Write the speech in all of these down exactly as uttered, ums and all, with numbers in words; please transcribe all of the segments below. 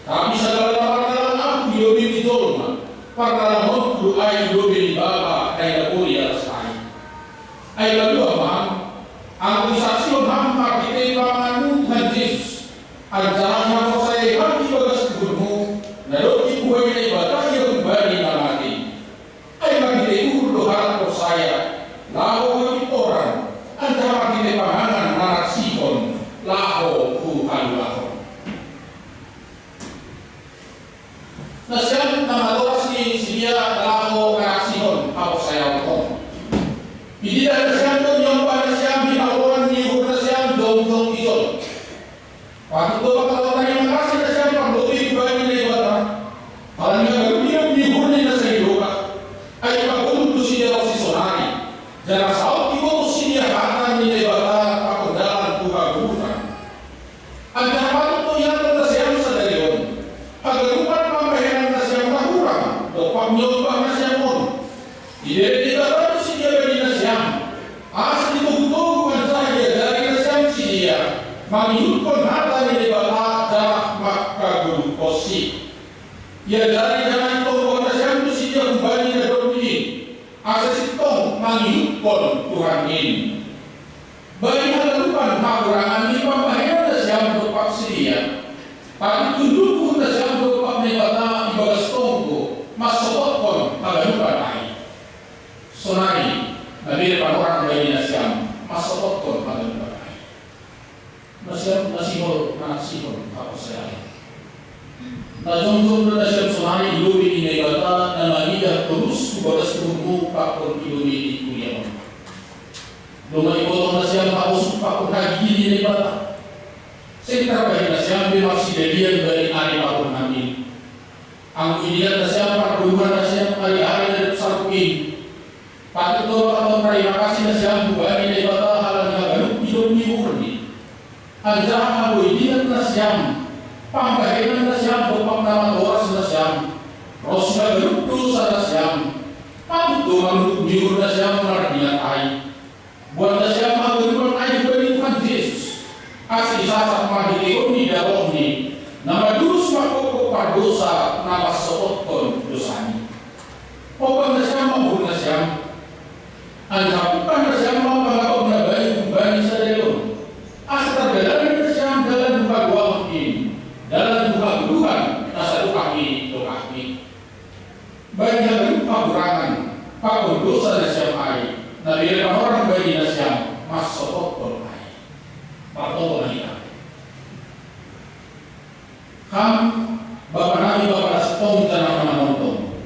Tapi sagala pardalan aku i lobei ni jolma, pardalamonku do ai i lobei ni Bapa na i napoli atas ai. Ai paduahon ma, anggo isaksihon ham marhitei panganganmu Tuhan Jesus, anjaha haporsayaon ham ibagas uhurmu, na dob dibuhai Naibata ia humbani na mate. Ai marhitei uhur do halak porsaya laho hapintoran, anjaha marhitei pangangan manaksihon laho hu haluahon. Nasiam na matoras ni sidea laho manaksihon haporsayaon on. Ididah nasiam do niombah nasiam hinaholongan ni uhur nasiam jongjong ijolo. Patut do mangkatahon tarima kasih nasiam parlobei hubani Naibata, halani haganup ni uhur ni na sai dokah. Ai pagoluh do sidea ronsi sonari, janah saut ibotoh sidea hata ni Naibata pakon dalan tu hagoluhan. Anjaha patut do ianakhon nasiam sadari on haganupan pambahenan nasiam na hurang dompak niombah nasiam on. Dibere Debata do sidea bani nasiam, asa ditogutogu anjaha diajari nasiam sidea mangihuthon hata ni Debata janah mangkagoluhkonsi. Diajari janah itonggohon nasiam do sidea humbani na dongki in, asa sintong mangihuthon Tuhan in. Bahen haganupan hahurangan ni pambahenan nasiam dompak sidea, patut tunduk uhur nasiam dompak Naibata ibagas tonggo mansopothon haganupan ai. Sonari, na bere panorang bani nasiam mansopothon haganupan ai. Nasiam na sihol manaksihon haporsayaon. Na jongjong do nasiam sonari i lobei ni Naibata na mangidah torus tu bagas uhurmu pakon i lobei ni kuria on. Domma ibotoh nasiam haosuk pakon hagigi ni Naibata. Seng tarbahen nasiam be marsidalian bani ari parumaen i. Anggo ididah nasiam pargoluhan nasiam ari-ari na dob salpu in, patut do mangkatahon tarima kasih nasiam hubani Naibata halani haganup idop ni uhurni. Anjaha anggo ididah nasiam pambahenan nasiam dompak na matoras nasiam, ronsi haganup dosa nasiam, patut do mangutuk ni uhur nasiam mardingat ai. Boan nasiam haganupan ai hubani Tuhan Jesus, asa isasap marhiteion ni darohni, na mandurus mangkophop pardosa na mansopothon dosani. Pombal nasiam ma uhur nasiam, anjaha pungkah nasiam ma pangabot na bayu humbani sadari on, asa tardalani nasiam dalan tu haluahon in, dalan tu hagoluhan na sadokah ni dokahni. Bahen haganup hahurangan pakon dosa nasiam ai, na bere panorang bani nasiam mansopothon ai. Martonggo ma hita. Ham, Bapa nami Bapa na sintong janah manamontong.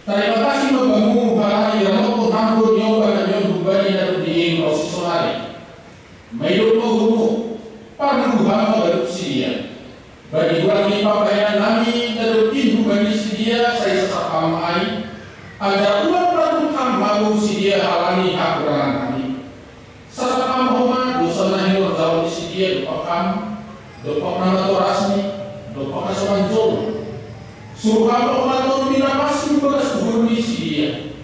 Tarima kasih ma Bamu halani iramothon Ham do niombah nami on hubani na dongki in ronsi sonari. Maidop ma uhurmu, parlulu Ham ma ganup sidea. Bani hurang ni pambahenan nami na dob in hubani sidea sai sasap Ham ma ai, anjaha ulang patut Ham magou sidea halani hahurangan nami. Sasap Ham ma homa dosa na hinorjahon ni sidea dompak Ham, dompak na matorasni, dompak na so manjou. Suruh Ham ma homa Tondi na Pansing ibagas uhur ni sidea.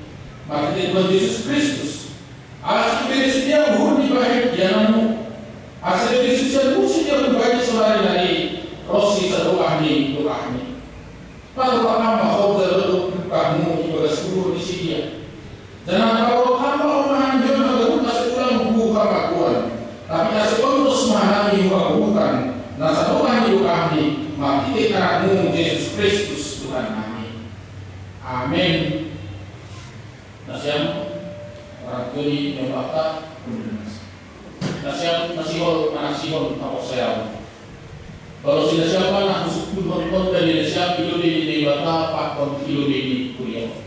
Marhitei Tuhan Jesus Kristus, asa ibere sidea uhur ni bahen iananmu, asa jadi susianmu sidea hubani sonari nari ronsi sadokah ni dokahni. Patorang Ham ma horja dohot pungkahmu ibagas uhur ni sidea. Janah parorot Ham ma homa hanjeon haganup asa ulang hu hamagoan, tapi asa ondos ma hanami hu hagoluhan na sadokah ni dokahni, marhitei Anakmu Jesus Kristus Tuhan nami. Amen. Nasiam, orang tua ni nyombahta, nasiam na sihol manaksihon haporsayaon. Balosi nasiam ma na husungkunhon on bani nasiam i lobei ni Naibata pakon i lobei ni kuria on.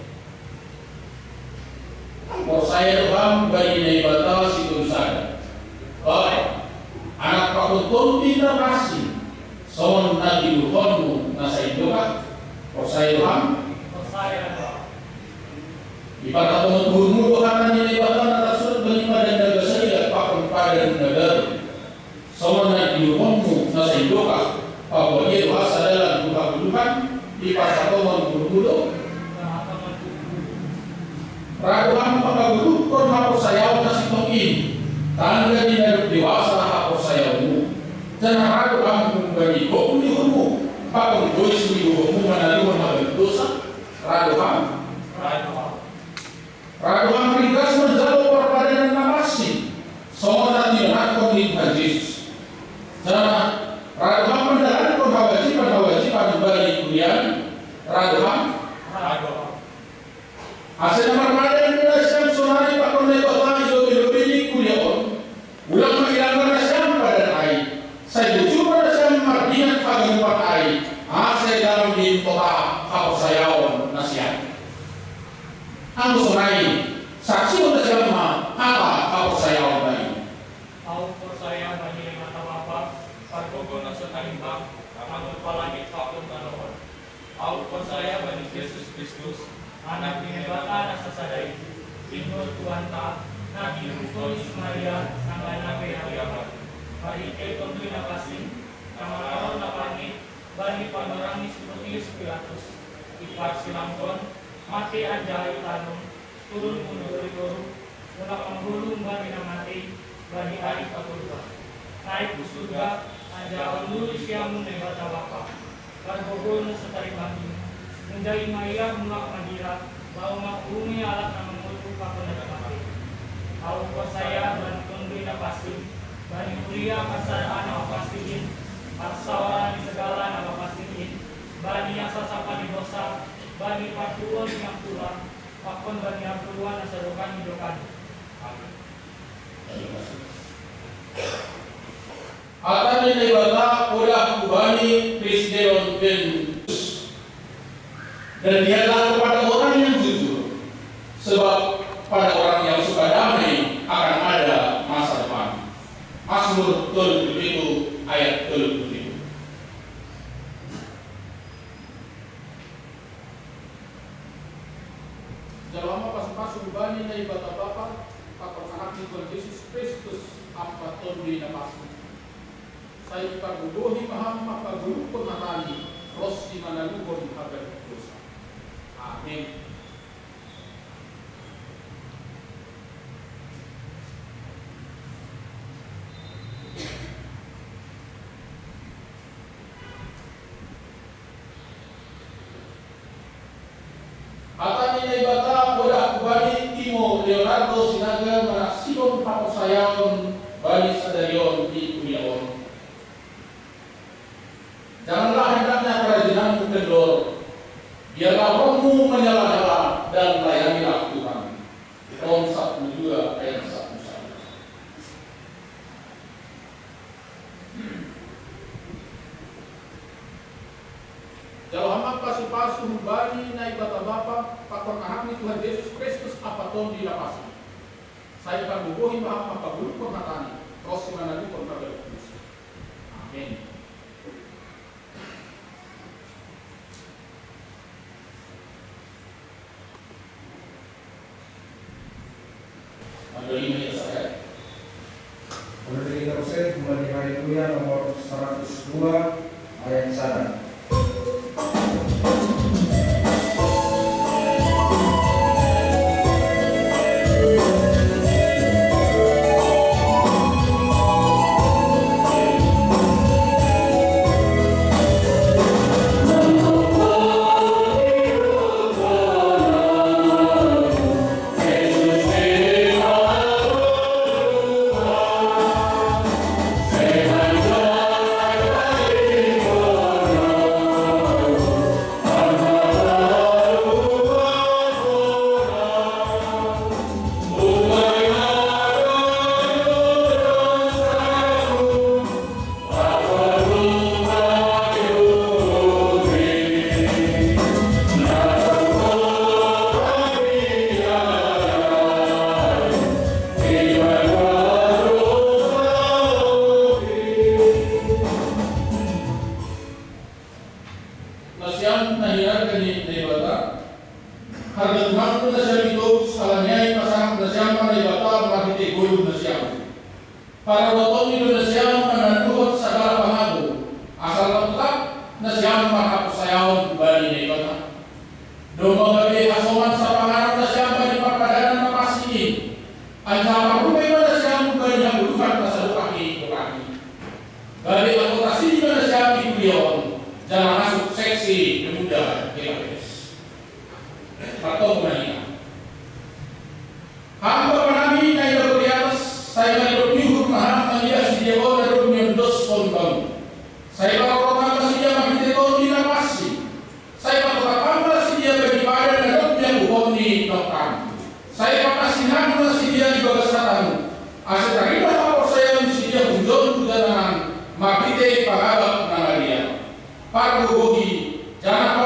Porsaya do ham bani Naibata sitolu sada, Bapa, Anak pakon Tondi na Pansing, songon na tinuhonmu na saindokah? Porsaya do ham? Diparhatongon uhurmu do hata ni Naibata na tarsurat bani Padan na Gasaiak pakon Padan na Baru. Songon na tinuhonmu na saindokah, paboa dia do hasa dalan tu hagoluhan, diparhatongon uhurmu do? Ra do ham manggoluhkon haporsayaon na sintong in, tanda ni na dob dewasa haporsayaonmu, janah ra do ham humbani gok ni uhurmu, pakon Radoham. Radoham. Radoham ringgas manjalo parpadanan na pansing, songon na tinonaphon ni Tuhan Jesus. Jala radoham mandalankon hawajiban-hawajiban bani huriaM. Radoham. Radoham. Ase na marpadan do nasiam sonari pakon Debata di lobei-lobei ni huria on, ulang ma ilanggar nasiam padan ai, sai bujur ma nasiam mardingat haganupan ai, ase lam diimpota haporsayaon nasiam. Anggo sonai, saksihon nasiam ma hata haporsayaon nami. Ahu porsaya bani Debata Bapa, Pargogo na so tarimbang, na manggohi langit pakon tano on. Ahu porsaya bani Jesus Kristus, Anak ni Debata na sasada i, in do Tuhanta, na diurupi ni si Maria, sanggah na pe na pe aman. Marhite Tonduy Napansing, na manaron na pangit bani panorang ni si Pontius Pilatus, diparsilangkon, mate anjaha itanom, turun tu nagori toruh, mulak mangolu humbani na matei, bani ari patoluhon. Naik tu surga, anjaha on do di siamun Debata Bapa, Pargogo na so tarimbang i. Manjalo ma Ia mulak magira, laho manguhumi halak na mangolu pakon na matei. Ahu porsaya bani Tonduy Napansing, bani huria parsadaan na mapansing in, parsaoran ni sagala na mapansing in, bani hasasapon ni dosa, bani partubuhon ni nampuna, pakon bani hangoluan na sadokah ni dokahni. Amen. Hata ni Debata podah hubani Kristianon Bentus. Dan dialah kepada orang yang jujur, sebab pada orang yang suka damai akan ada masa depan. Mazmur tolu puluh pitu ayat tolu puluh pitu. Jalo ma pasu-pasu hubani Debata Bapa, pakon Anak ni Tuhan Jesus Kristus, Ampa Tonduy Napansing. Sai pargogohi ma Ham mangkagoluhon hatami, ronsi manaluhon haganup dosa. Amen. Hata ni Debata podah hubani Timo Leonardo Sinaga manaksihon haporsayaon bani sadari on di huria on. Janganlah hendaknya kerajinanmu kendor, biarlah rohmu menyala-nyala dan layanilah Tuhan. Rom sapuluh dua ayat sapuluh satu. Jalo Ham ma pasu-pasu hubani Debata Bapa, pakon Anak ni Tuhan Jesus Kristus, Ampa Tonduy Napansing. Sai pargogohi ma Ham mangkagoluhon hatami, ronsi manaluhon haganup dosa. Amen. Mandolima ya saya. Mandolima terus ya, kembali hari Tuhan nomor seratus dua ayat sana. Nasiam na hinarga ni Debata, harga Tuhan do nasiam i, halani ai pasangap nasiam ma Debata marhite goluh nasiam. Parrohaton ni do nasiam manaluhon sagala pangago, asa lam tetap nasiam marhaporsayaon bani Debata. Domma gabe hasoman sapanganon nasiam bani parpadanan na pansing i, anjaha parrupei ma nasiam bani hagoluhan na sadokah ni dokahni. Gabe anggota sidi ma nasiam di huria on, jala masuk seksi pemuda G K P S. Martonggo ma hita. Ham Bapa nami na di atas, sai manidok ni uhur ma Ham, na dia sidia on na dob niondoskon Bamu. Sai parorot Ham ma sidia marhite Tondi na pansing. Sai patotap Ham ma sidia bani padan na dob niakuhon ni nongkan. Sai papasinang ma sidia di bagas hataMu, ase tarida haporsayaon sidia hujon tu jananan marhite pangabap na madear. Pargogohi, janah